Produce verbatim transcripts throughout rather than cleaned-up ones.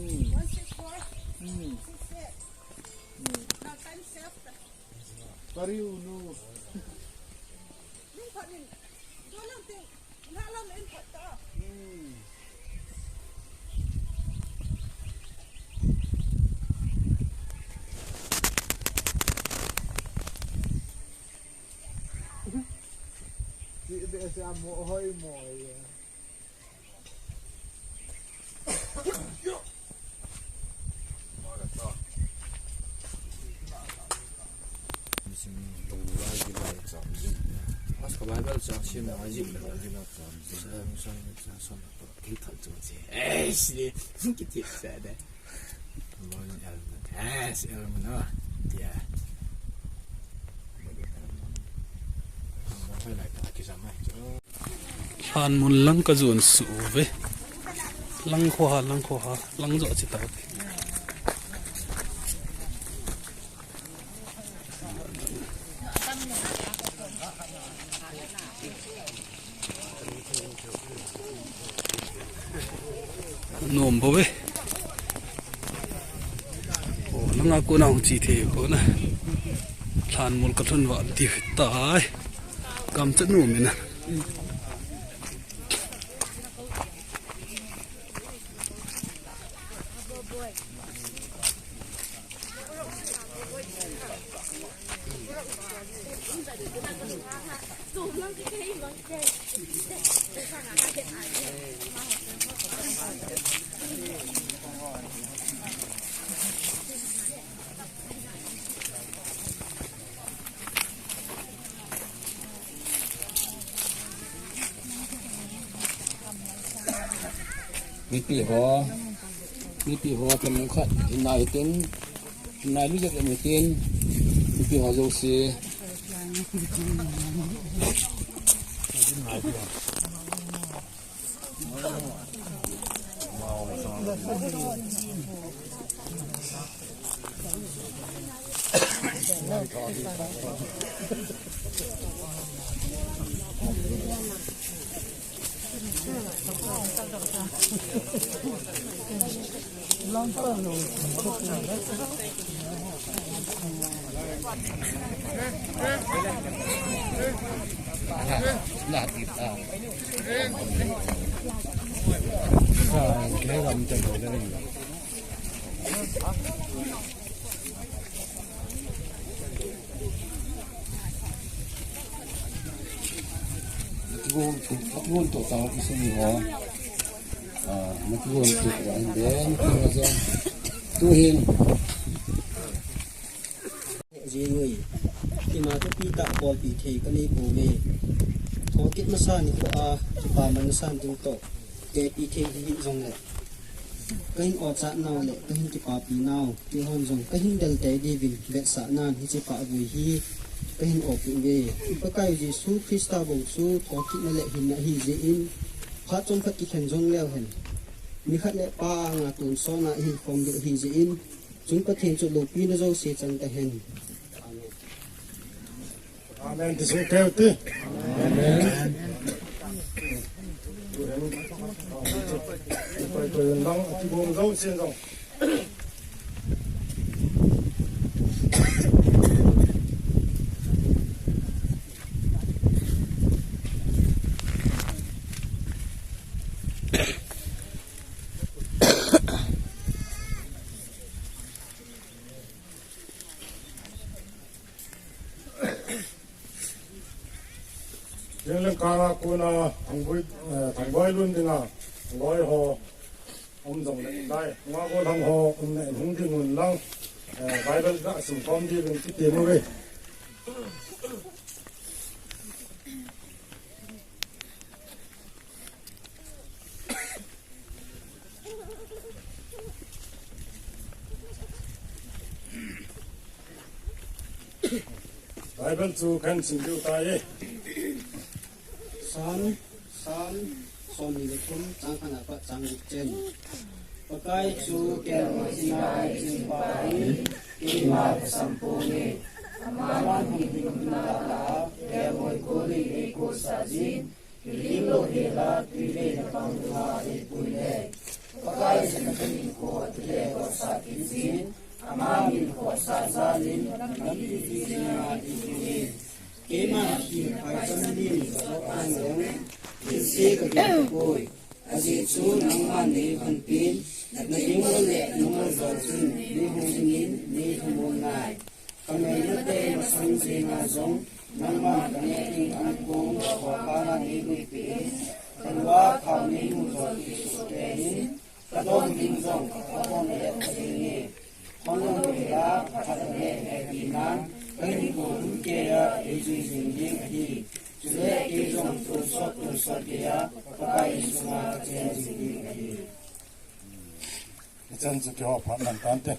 Hmm. Hmm. Hmm. Pariu nu. Hmm. Ti be sa mo hoi mo ya. Mas ka Bible chang sim na jip na. Sam, sam, sam, sam. Ki thal chu che. Eh, si. Ki ti sa da. Lo ni el. Eh, si el mo na. Tia. Mo ko lai ta ki sa mai. Lhanmol lang ka jon suh uve. Lang khoha, lang khoha, lang jo chi tauve. Nom bou ve. O, langa kona hung chi thei kona. Lhanmol ka lhun val ti tai. Kam cha nom ina. Mipi ho, mipi ho, temu khat, inai tin, inai lu jep le mitin, mipi ho jouse. Nakigong, nakigong to tao kisini ho. Ah, nakigong to tao hinde, nakigong to. Tuhin. Jingui. Ima thupi tah bolpi thei kanei pouve. Thokit masa nikho a, kipa man san ding toh. Tepi thei hih jongle. Kahin ochat nau le, kahin kipapi nau, keihon jong kahin del tei diuvin vetsah nan hiche pahvui hi kahin opi uve. Pakai Jesu Christa bou chu thokitna le hinna ahi jeh in, phat chomkhat kikhen jong leu hen. Nikhat le Pa anga tonsot na ahin khom diu ahi jeh in, chung Pathen chu loupina jouse chang tahen. Amen. Amen. Ti sung keu ti. Amen. Koi koi lang ati bom jong sin jong. Yen leng kanga kona Thangboi, eh, Thangboi lun dinga, Thangboi ho, um jong le dai, nga go lang ho, um ne hung ding un lang, eh, Bible ga sim khom diuvin kiti uve. Bible chu kahin sim diu tai. Psalm, Psalm, som ni le thum, chang khat apat chang gup chen. Pakai chu kelngoi chinga eichin pa ahin, keima kasam ponge. Aman hiding na la, kelngoi kol in eikol sah jin, Kilhing lou hela, twi le napang dunga eipui le. Pakai jana kahin ko atile khohsah kit jin, ama min khohsah jal in, lampi jing a ding in. Keima hin phaicham lim jong, hilse kahin poi. Ajeh chu nangman nei honpin, naging le nangma jol chun nei hung dingin nei lhamon nai. Ka melmate masang jenga jong, nangman kaneh ding ankong, khokhanga nei guipeh in, kalua thao nei mu jol ti soh in, kadon ding jong kakhoh le kading e. Khonung hila phatah le hepina, kahinkho um keiya eijui jing ding ahi. Chule kei jong tonsot tonsot geiya, Pakai insunga kachen jing ding ahi. Ichan chu kiho phat man tante.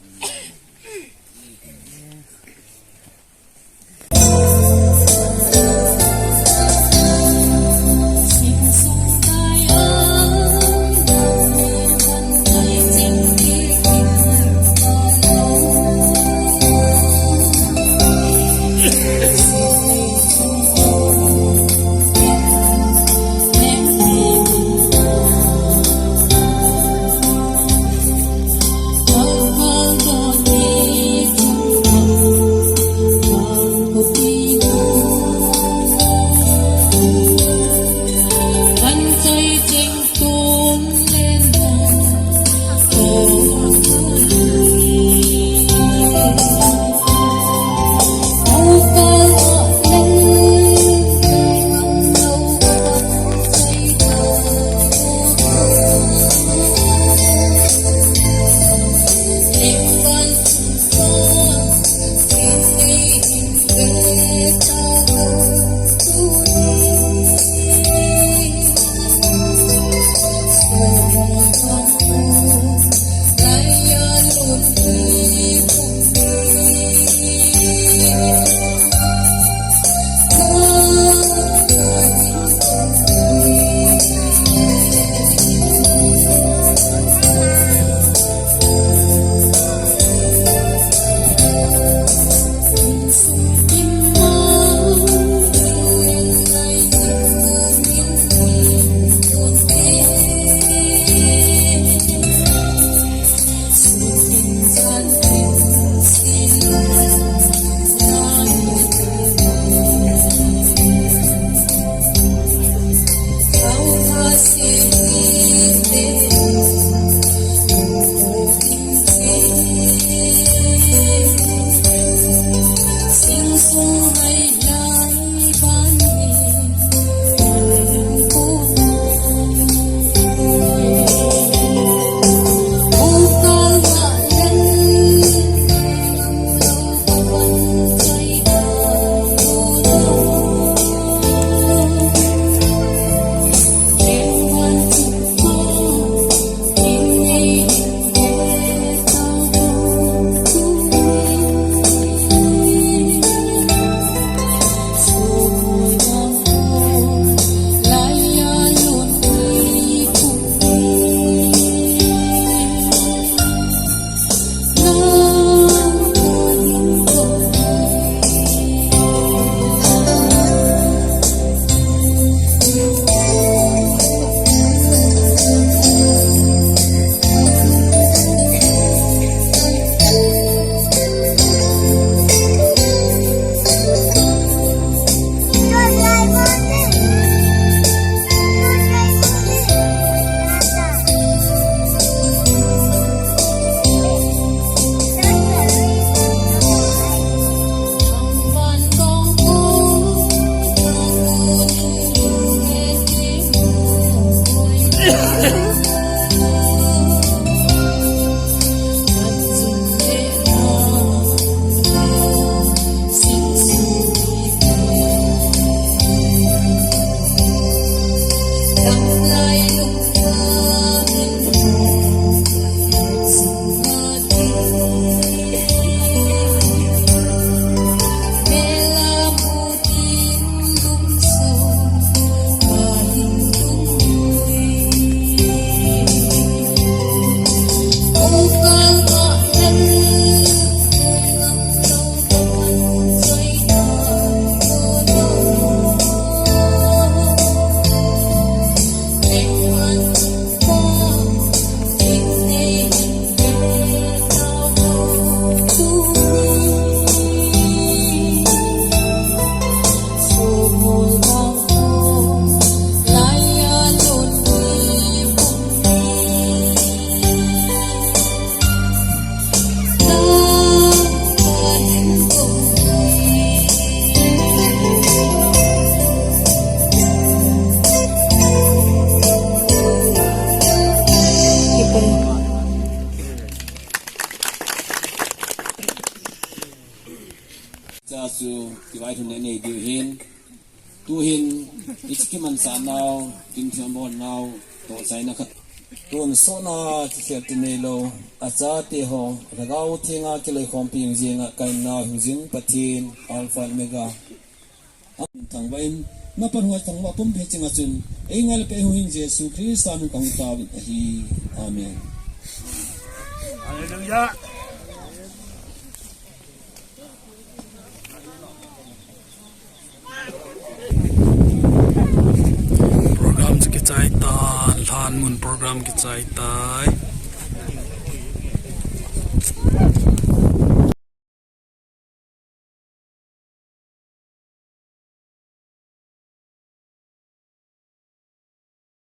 Chu kivaihomna nei diu hin. Tuhin, ichi kimanchah nau, kimthim bol nau, tohchaina khat. Tun sona kikhel ti neilou, achate ho, Lhagao Thenga kiloikhompi jing a, kainau hing jing Pathen, Alpha Omega. Amen. Thangvah in, na panhuai thangvah pumpi chinga chun, ei ngal pe hu hin Jesu Christa min kahung taovin ahi. Amen. Hallelujah. Program chu kichai ta, lhan mun program kichai tai.